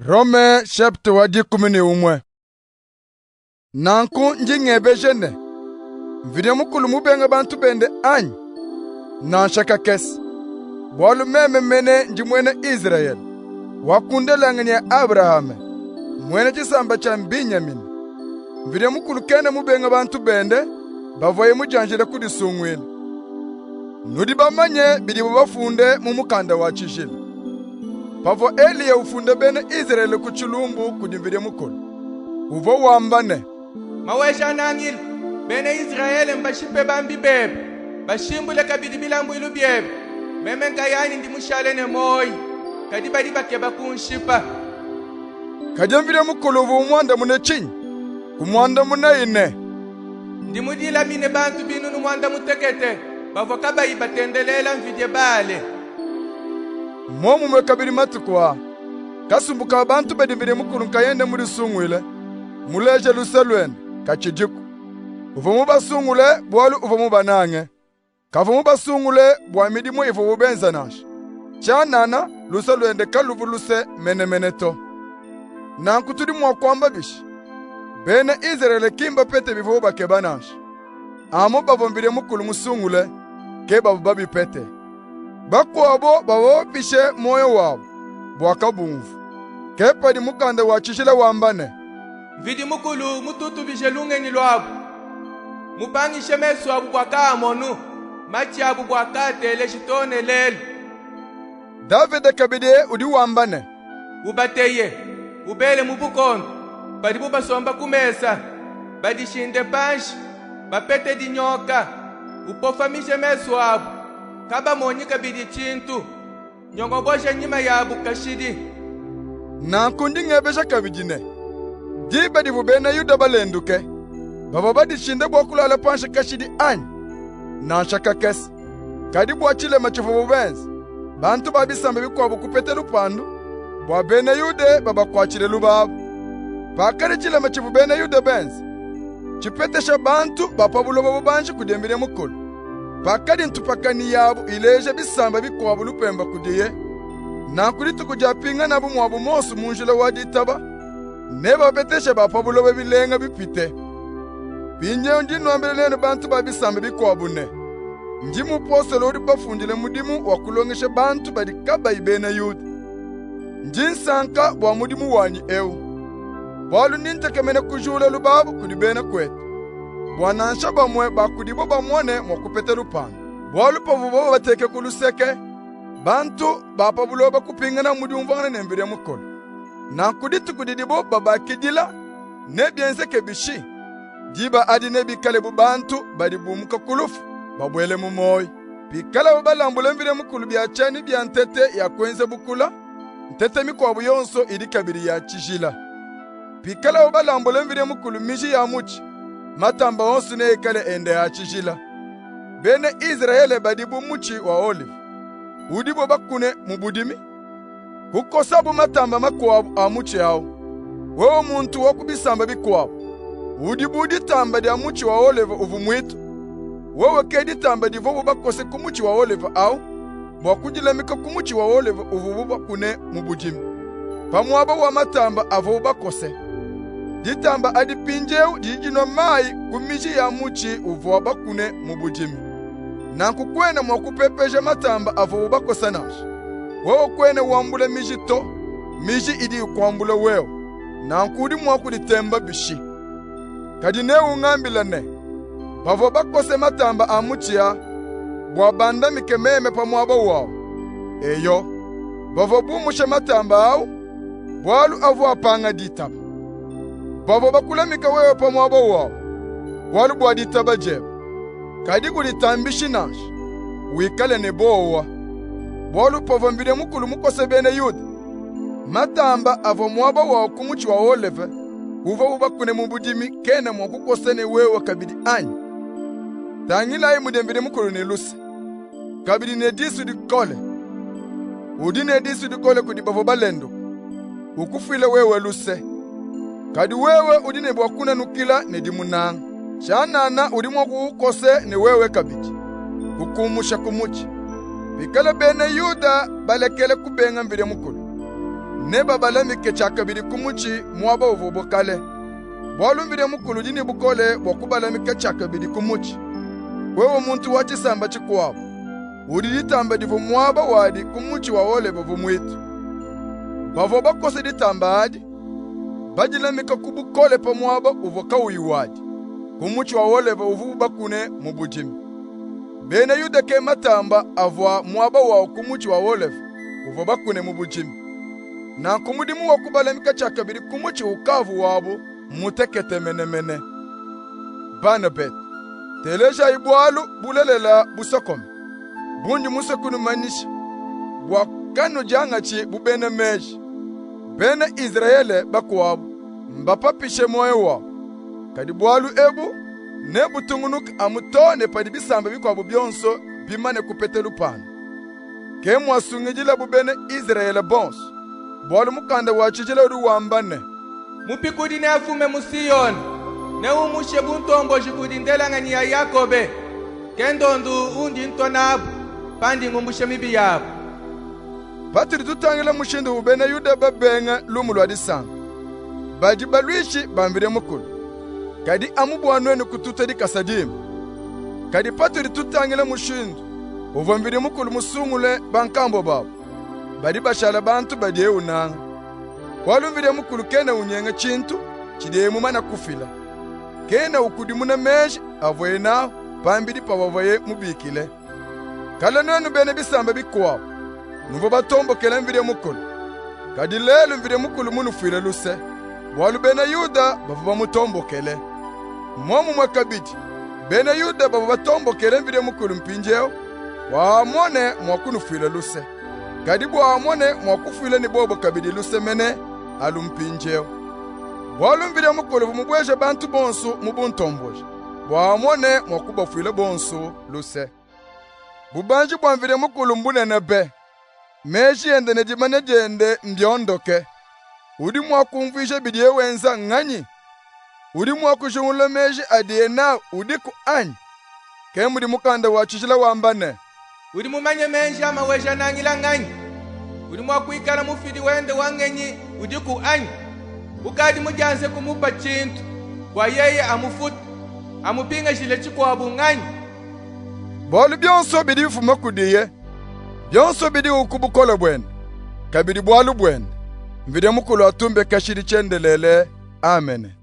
Rome chapitre wa 11. Nanku ndi ngebeje ne, Mvidi Mukulu mubenge bantu bende anyi? Nansha kakese! Bualu meme mene ndi muena Izrayele, wa ku ndelanganyi ya Abrahame, muena tshisamba tshia Binyamine. Mvidi Mukulu kena mubenge bantu bende, bavuaye mudianjile kudisunguila. Nudi bamanye bidibu bafunde mu mukanda wa tshijila. Pavua Eliya ufunda bena Izrayele ku tshilumbu kudi Mvidi Mukulu, uvua wamba ne, Maweja-Nangila, bena Izrayele mbashipe bambi bebe, bashimbule kabidi bilambuilu biebe. Meme nkayanyi ndi mushale ne muoyi, kadi badi bakeba kunshipa. Kadi Mvidi Mukulu uvua mumuandamune tshinyi? Kumuandamunaye ne, Ndi mudilamine bantu 4000 bavua kabayi batendelela mvidie Baale. Momumue kabidi matuku aa, kasumbu ka bantu badi Mvidi Mukulu nkayende mudisunguile, muleje luse luende, katshidiku. Uvua mubasungule bualu uvua mubanange. Kavua mubasungule bua midimu ivuabu benza nansha. Tshianana luse luende kaluvua luse menemene to. Nanku tudi mua kuamba bishi? Bena Izrayele ki mbapete bivuabu bakeba nansha. Amu bavua Mvidi Mukulu musungule, ke bavua babipete. Bakuabu bavua bapishe muoyo wabu, bua kabumvu. Ke padi mukanda wa tshijila wamba ne, Mvidi Mukulu mututubije lungenyi luabu, mupangishe mesu abu bua kaamonu, matshi abu bua kaateleji too ne lelu. Davide kabidi udi wamba ne, Ubateye, ubele mu bukondo, padibu basomba ku mesa, badishinde panshi, bapete dinyoka, upofamishe mesu abu, kabamonyi kabidi tshintu, nyongoboja nyima yabu kashidi. Nanku ndi ngebeja kabidi ne, diba divua bena Yuda balenduke, bavua badishinde bua kulala panshi kashidi anyi? Nansha kakese! Kadi bua tshilema tshivuabu benze, bantu ba bisamba bikuabu kupeta lupandu, bua bena Yuda babakuatshile lubabu. Pakadi tshilema tshivua bena Yuda benze tshipetesha bantu ba pa buloba bubanji kudi Mvidi Mukulu, pakadi ntupakanyi yabu ileja bisamba bikuabu lupemba kudiye, nanku dituku diapinganabu muabu muonsu mu njila wa ditaba, nebapeteshe ba pa buloba bilenga bipite. Mpindieu ndi nnuambila nuenu bantu ba bisamba bikuabu ne, ndi mupostolo udibu bafundile mudimu wa kulongesha bantu badi kabayi bena Yuda. Ndi nsanka bua mudimu wanyi eu, bualu ndi ntekemena kujula lubabu kudi bena kuetu, bua nansha bamue ba kudibo bamone mua kupeta lupandu. Bualu pavuabu babateke ku luseke, bantu ba pa buloba kupingana mu diumvuangana ne Mvidi Mukulu. Nanku dituku didibo babakidila nebienzeke bishi? Diba adi nebikale bu bantu badi bumuka ku lufu babuele mu muoyo. Pikalabo balambule Mvidi Mukulu bia tshianyi bia ntete ya kuenza bukula, ntete mikuabu yonso idi kabidi ya tshijila. Pikalabo balambule Mvidi Mukulu miji ya mutshi, matamba onso neikale ende a tshijila. Bena Izrayele badi bu mutshi wa olive, udibo bakune mu budimi. Kukosabu matamba makuabu a mutshi awu. Wewe muntu wa ku bisamba bikuabu, udi bu ditamba dia mutshi wa olive uvua muitu. Wewe ke ditamba divuabu bakose ku mutshi wa olive awu, bua kudilamika ku mutshi wa olive uvuabu bakune mu budimi, pa muaba wa matamba avuabu bakose. Ditamba adi mpindiewu didi dinua mayi ku miji ya mutshi uvuabu bakune mu budimi. Nanku kuena mua kupepeja matamba avuabu bakosa nansha. Wewe kuena wambula miji to, miji idi ikuambula wewe. Nanku udi mua kuditemba bishi? Kadi neungambile ne, bavua bakose matamba a mutshi aa bua bandamike meme pa muaba wawu. Eyo, bavua bumushe matamba awu, bualu avua apanga ditaba. Bavua bakulamika wewe pa muaba wawu, bualu bua ditaba diebe. Kadi kuditambishi nansha, wikale ne bowa. Bualu pavua Mvidi Mukulu mukose bena Yuda, matamba avua muaba wawu ku mutshi wa oleve uvuabu bakune mu budimi kena mua kukosa ne wewe kabidi anyi? Tangilayi mudi Mvidi Mukulu ne luse, kabidi ne disu dikole. Udi ne disu dikole kudi bavua balenduka, ukufuila wewe luse. Kadi wewe udi ne bua kunanukila ne dimunanga. Tshianana udi mua kukukose ne wewe kabidi, kukumusha ku mutshi. Pikala bena Yuda balekele kubenga Mvidi Mukulu, Nebabalamike tshiakabidi ku mutshi muaba uvuabu kale. Bualu Mvidi Mukulu udi ne bukole bua kubalamika tshiakabidi ku mutshi. Wewe muntu wa tshisamba tshikuabu, udi ditamba divua muaba wadi ku mutshi wa oleve uvua muitu. Bavua bakose ditamba adi, badilamika ku bukole pa muaba uvua kauyi wadi, ku mutshi wa oleve uvuabu bakune mu budimi. Bena Yuda ke matamba avua muaba wawu ku mutshi wa oleve uvua bakune mu budimi. Nanku mudimu wa kubalamika tshiakabidi ku mutshi ukavua wabu mmutekete menemene. Bana betu, telejayi bualu bulelela busokome bundi musue kunumanyisha, bua kanudiangatshi bu bena meji. Bena Izrayele bakuabu mbapapishe muoyo wabu, kadi bualu ebu nebutungunuke amu too ne padi bisamba bikuabu bionso bimane kupeta lupandu. Ke muasungidilabu bena Izrayele bonso, bualu Mukanda wa tshijila udi wamba ne: Mupikudi neafume mu Siyone, neumushe buntomboji kudi ndelanganyi ya Yakobe. Ke ndondu undi ntua nabu, pandi ngumbusha mibi yabu. Patudi tutangila mushindu uvua bena Yuda babenga Lumu lua Disanka, badi baluishi ba Mvidi Mukulu, kadi amu bua nuenu kututa dikasa dimpe. Kadi patudi tutangila mushindu uvua Mvidi Mukulu musungule bankambua babu, badi bashala bantu badiye unanga. Bualu Mvidi Mukulu kena unyenga tshintu tshidiye mumane kufila. Kena ukudimuna meji avuaye nawu pambidi pa bavuaye mubikile. Kale nuenu bena bisamba bikuabu, nuvua batombokele Mvidi Mukulu. Kadi lelu Mvidi Mukulu mmunufuile luse, bualu bena Yuda bavua bamutombokele. Momumue kabidi, bena Yuda bavua batombokele Mvidi Mukulu mpindiewu, bua amone mua kunufuila luse. Kadi bua amone mua kufuila ne bobu kabidi luse mene alu mpindiewu. Bualu Mvidi Mukulu uvua mubueje bantu bonsu mu buntomboji, bua amone mua kubafuila bonsu luse. Bubanji bua Mvidi Mukulu mbunene be! Meji ende ne dimanya diende mbiondoke. Udi mua kumvuija bidiye wenza nnganyi? Udi mua kujingulula meji adiye nawu udiku anyi? Ke mudi Mukanda wa tshijila wamba ne: Udi mumanye meji a Maweja-Nangila nnganyi? Udi mua kuikala mufidi wende wa ngenyi udiku anyi? Ukadi mudianze kumupa tshintu, bua yeye amufute, amupingajile tshikuabu nnganyi? Bualu bionso bidi bifuma kudiye, bionso bidi ku bukole buende, kabidi bualu buende. Mvidi Mukulu atumbe kashidi tshiendelele. Amene.